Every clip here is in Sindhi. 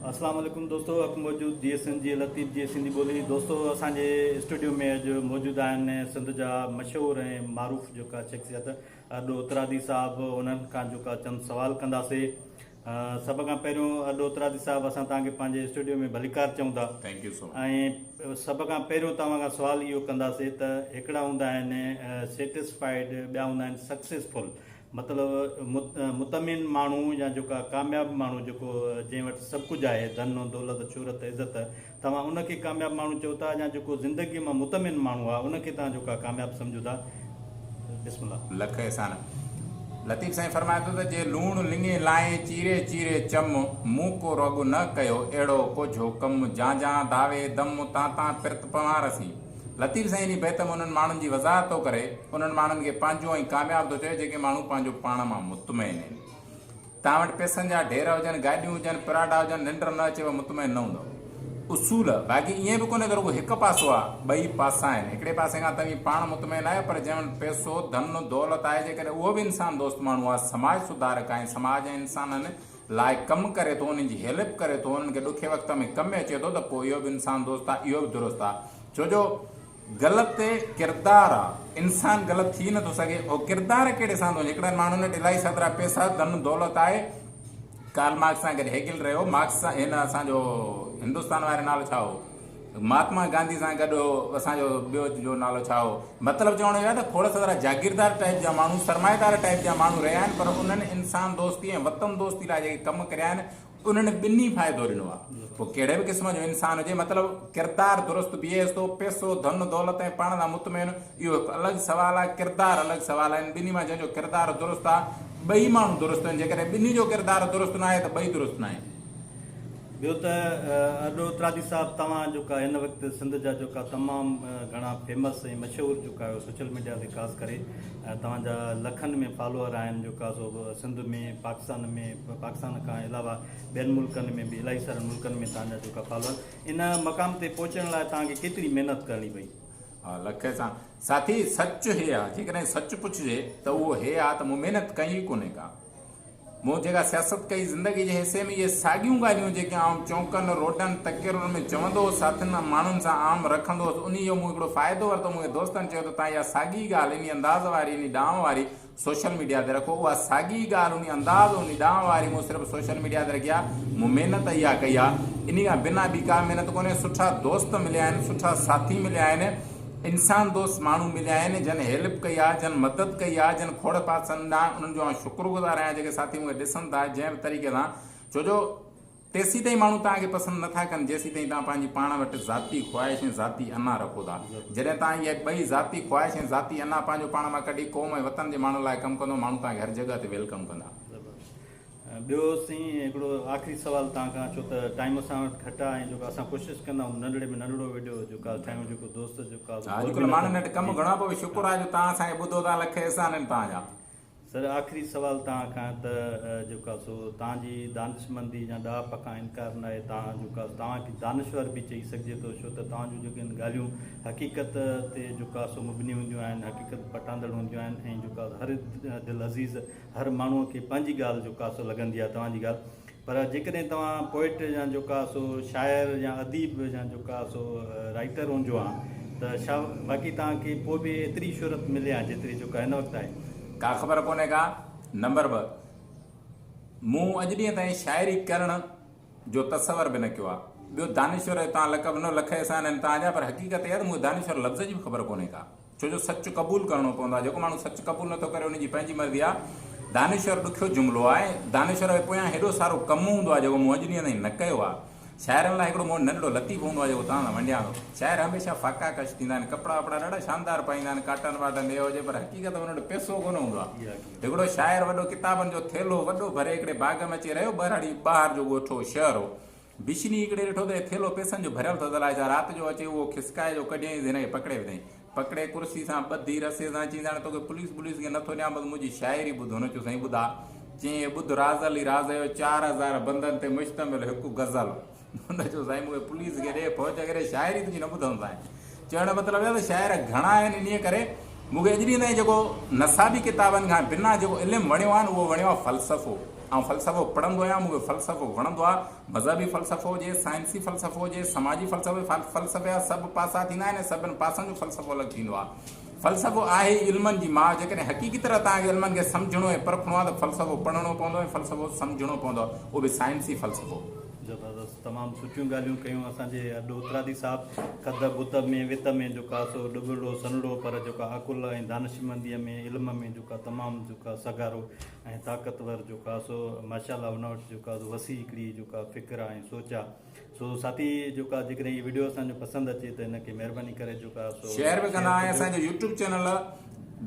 اسلام عليڪم دوستو حق موجود جي سنڌ جي لطيف جي سنڌي ٻولي دوستو اسان جي اسٽوڊيو ۾ اڄ موجود آهن سنڌ جا مشهور ۽ معروف جيڪا شخصيت ارڏو اترادي صاحب انهن کان جيڪا چند سوال ڪنداسي سڀ کان پهريون ارڏو اترادي صاحب اسان توهان کي پنهنجي اسٽوڊيو ۾ ڀليڪار چئون ٿا thank you سو ۽ سڀ کان پهريون توهان کان سوال اهو ڪنداسي ته هڪڙا هوندا آهن سيٽسفائيڊ ٻيا هوندا آهن سڪسيسفل مطلب مطمئن ماڻهو يا جيڪا ڪامياب ماڻهو جيڪو جنهن وٽ سڀ ڪجهه آهي ڌن دولت شهرت عزت توهان ان کي ڪامياب ماڻهو چئو ٿا يا جيڪو زندگي مان مطمئن ماڻهو آهي ان کي توهان جيڪا ڪامياب سمجهو ٿا بسم الله. لک احسان. لطيف سائين فرمائي ٿو ته جي لوڻ لڱي لائين چيري چيري چم، مون ڪو رڳ نه ڪيو اهڙو ڪوجهو ڪم، جان جان داوي دم، تان تان پرت پوان رسين. لطيف سائين انهي بيت ۾ انهن ماڻهن جي وضاحت ٿو ڪري، انهن ماڻهن کي پنهنجو ۽ ڪامياب ٿو چوي جيڪي ماڻهو پنهنجو پاڻ مان مطمئن آهن. توهان وٽ پئسن جا ڍير هجن، گاڏيون هجن، پراڊا هجن، ننڊ نه اچيو مطمئن نه هوندؤ. اصول، باقي ائين به ڪونهي ته رڳو هڪ پاسو آ، ٻئي پاسا آهن. هڪڙي پاسي کان توهين پاڻ مطمئن آهيو پر جنهن وٽ پئسو، ڌن، دولت آهي جيڪڏهن اهو به انسان دوست ماڻهو آ، سماج سڌارڪ آ ۽ سماج ۽ انسانن لاء ڪم ڪري ٿو، انهن جي هيلپ ڪري ٿو، انهن کي ڏکي وقت ۾ ڪم اچي ٿو ته پوء اهو به انسان دوست آ، اهو به درست آ. ڇو جو غلط ڪردار آ، انسان غلط ٿي نٿو سگهي، اهو ڪردار ڪهڙي سان ٿو وڃي، هڪڙن ماڻهن وٽ الائي ساترا پئسا، ڌن دولت آهي، ڪارل مارڪس سان گڏ هيگل رهيو، مارڪس سان هن اسان جو هندستان واري نالو ڇا هو؟ مهاتما گانڌي سان گڏ اسان جو ٻيو جو نالو ڇا هو؟ مطلب چوڻ جو آهي ته کوڙ سارا جاگيردار ٽائيپ جا ماڻهو، سرمائيدار ٽائيپ جا ماڻهو رهيا آهن پر انهن انسان دوستي ۽ وطن دوستي لاء جيڪي ڪم ڪريا آهن انهن ٻنهي فائدو ڏنو آهي. پوء ڪهڙي به قسم جو انسان هجي مطلب ڪردار درست بيهيس ٿو، پئسو، ڌن، دولت ۽ پاڻ سان مطمئن اهو هڪ الڳ سوال آهي، ڪردار الڳ سوال آهي. ان ٻنهي مان جنهن جو ڪردار درست آهي ٻئي ماڻهو درست آهن، جيڪڏهن ٻنهي جو ڪردار درست ناهي ته ٻئي درست ناهن. ٻيو ته ارڏو اترادي صاحب توهان جيڪا هن وقت سنڌ جا جيڪا تمام گهڻا فيمس ۽ مشهور جيڪا آهيو سوشل ميڊيا تي خاص ڪري توهان جا لکن ۾ فالوئر آهن جيڪا سو سنڌ ۾ پاڪستان ۾ پاڪستان کان علاوه ٻين ملڪن ۾ به الائي سارن ملڪن ۾ توهان جا جيڪا فالوئر ان مقام تي پهچڻ لاء توهان کي ڪيتري محنت ڪرڻي پئي؟ ها لک سان ساٿي سچ هي آ جيڪڏهن سچ پڇجي ته اهو هي آ ته مون محنت ڪئي ئي ڪونهي ڪا. مون جيڪا سياست ڪئي زندگي جي حصي ۾ اهي ساڳيون ڳالهيون جيڪي آئون چونڪن، روڊن، تقريرن ۾ چوندو هوس، ساٿين ۽ ماڻهن سان عام رکندو هوس، انهي جو مون هڪڙو فائدو ورتو، مون کي دوستن چيو ته تان اها ساڳي ڳالهه انهي انداز واري، انهي ڏانء واري سوشل ميڊيا تي رکو، اها ساڳي ڳالهه انهي انداز انهي ڏانء واري مون صرف سوشل ميڊيا تي رکي آهي، مون محنت اها ڪئي آهي، انهي کان بنا ٻي ڪا محنت ڪونهي، سٺا دوست مليا آهن، سٺا ساٿي مليا آهن. انسان دوست ماڻهو مليا آهن جن هيلپ ڪئي آهي جن مدد ڪئي آهي جن کوڙ پاسن ڏانهن انهن جو آئون شڪر گذار آهيان جيڪي ساٿي مونکي ڏسن ٿا جنهن به طريقي سان ڇو جو تيسين تائين ماڻهو توهان کي پسند نٿا ڪن جيسين تائين توهان پنهنجي پاڻ وٽ ذاتي خواهش ۽ ذاتي انا رکو ٿا جڏهن توهان اهي ٻئي ذاتي خواهش ۽ ذاتي انا پنهنجو پاڻ مان ڪڍي قوم ۽ وطن جي ماڻهن لاء ڪم ڪندو ماڻهو توهان کي هر جڳهه تي welcome ڪندا. ٻيو سائين هڪڙو آخري سوال توهان کان ڇو ته ٽائيم اسان وٽ گهٽ آهي ۽ جيڪو اسان ڪوشش ڪندا آهيون ننڍڙي ۾ ننڍڙو ويڊيو جيڪو آهي ٺاهيون جيڪو دوست جيڪو آهي اڄ ڪلهه ماڻهن وٽ ڪم گهڻو آهي پوء به شڪر آهي جو توهان اسان کي ٻڌو ٿا لک احسان آهن توهان جا. سر آخري سوال توهان کان ته جيڪو آهي سو توهان جي دانشمندي يا ڏاهپ کان انڪار ناهي توهان جيڪو آهي توهان کي دانشور به چئي سگهجي ٿو ڇو ته توهان جون جيڪي آهن ڳالهيون حقيقت تي جيڪو آهي سو مبني هونديون آهن حقيقت پٽاندڙ هونديون آهن ۽ جيڪو آهي هر دل عزيز هر ماڻهوء کي پنهنجي ڳالهه جو ڪاسو لڳندي آهي توهان جي ڳالهه پر جيڪڏهن توهان پوئٽ يا جو ڪا سو شاعر يا اديب يا جو ڪا سو رائيٽر هجو ها ته شا باقي توهان کي پوء به ايتري شهرت ملي ها جيتري جو ڪا هن وقت آهي. ڪا خبر ڪونهي ڪا. نمبر 2 مون اڄ ڏينهن تائين شاعري ڪرڻ جو تصور به نه ڪيو آهي. ٻيو دانشور جو توهان لقب ڏنو لک احسان آهن توهان جا پر حقيقت اها ته مون کي دانشور لفظ جي به خبر ڪونهي ڪا. ڇو جو سچ قبول ڪرڻو پوندو آهي، جيڪو ماڻهو سچ قبول نٿو ڪري ان جي پنهنجي مرضي آهي. دانشور ڏکيو جملو آهي، دانشور جي پويان هيڏو سارو ڪم هوندو آهي جيڪو مون اڄ ڏينهن تائين نه ڪيو آهي. شاعرن لاء هڪڙو مون وٽ ننڍڙو لطيفو هوندو آهي جيڪو توهان سان ونڊيان ٿو. شاعر هميشه فاقا ڪش ٿيندا آهن، ڪپڙا وپڙا ڏاڍا شاندار پائيندا آهن، ڪاٽن واٽن اهي هجي پر حقيقت ۾ انهن وٽ پئسو ڪونه هوندو آهي. هڪڙو شاعر وڏو ڪتابن جو ٿيلهو وڏو ڀري هڪڙي باغ ۾ اچي رهيو، ٻهراڙي ٻاهر جو ڳوٺ هو، شهر هو. بشني هڪڙي ڏٺو ته هي ٿيلهو پئسن جو ڀريل ٿو الائي ڇا رات جو اچي اهو کسڪائي جو ڪڍيائينس هن کي پڪڙي وڌائين. پڪڙي ڪرسي سان ٻڌي رسي سان چيائينس هاڻي توکي پوليس بوليس کي نٿو ڏيان بس منهنجي شاعري ٻڌ هن چيو سائين ٻڌاء. چيائين هي ٻڌ راز علي راز جو 4000 بندن تي مشتمل هڪ غزل. هن چيو سائين مون کي پوليس کي ڏي فوج کي ڏي شاعري تنهنجي نه ٻڌندس. چوڻ جو مطلب اهو ته شاعر گهڻا آهن انهيء ڪري مون کي اڄ ڏينهن تائين جيڪو نصابي ڪتابن کان بنا جيڪو علم وڻيو آهي نه اهو وڻيو آهي فلسفو. آئون فلسفو پڙهندو آهيان، مون کي فلسفو وڻندو آهي. مذهبي فلسفو هجي، سائنسي فلسفو هجي، سماجي فلسفو هجي، فلسفي جا سڀ پاسا ٿيندا آهن ۽ سڀن پاسن جو فلسفو الڳ ٿيندو آهي. فلسفو آهي ئي علمن جي ماء. جيڪڏهن حقيقي طرح توهان کي علمن کي سمجهڻو ۽ پرکڻو آهي ته فلسفو پڙهڻو پوندو ۽ فلسفو سمجهڻو پوندو، اهو به سائنسي فلسفو. زبردست تمام سٺيون ڳالهيون ڪيون اسان جي اڏ اترادي صاحب قد بت ۾ وت ۾ جيڪا سو ڏٻرڙو سنهڙو پر جيڪا عقل ۽ دانشمنديء ۾ علم ۾ جيڪا تمام جيڪا سگهارو ۽ طاقتور جيڪا سو ماشاءالله ان وٽ جيڪا سو وسيع هڪڙي جيڪا فڪر آ ۽ سوچ آ سو ساٿي جيڪا جيڪڏهن هي وڊيو اسان جو پسند اچي ته ان کي مهرباني ڪري جيڪا سو شيئر به ڪندا ۽ شيئر ڪجو. اسان جو يوٽيوب چينل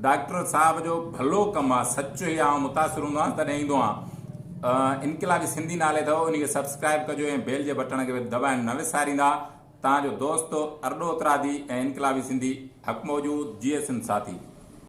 ڊاڪٽر صاحب جو ڀلو ڪم آ سچ هي آئون متاثر هوندو آهيان تڏهن ايندو آهيان انقلابي سنڌي نالي اٿو ان کي سبسڪرائب ڪجو ۽ بيل جي بٽڻ کي به دٻائڻ نه وساريندا توهان جو دوست ارڏو اترادي ۽ انقلابي سنڌي حق موجود جيئي سنڌ ساٿي.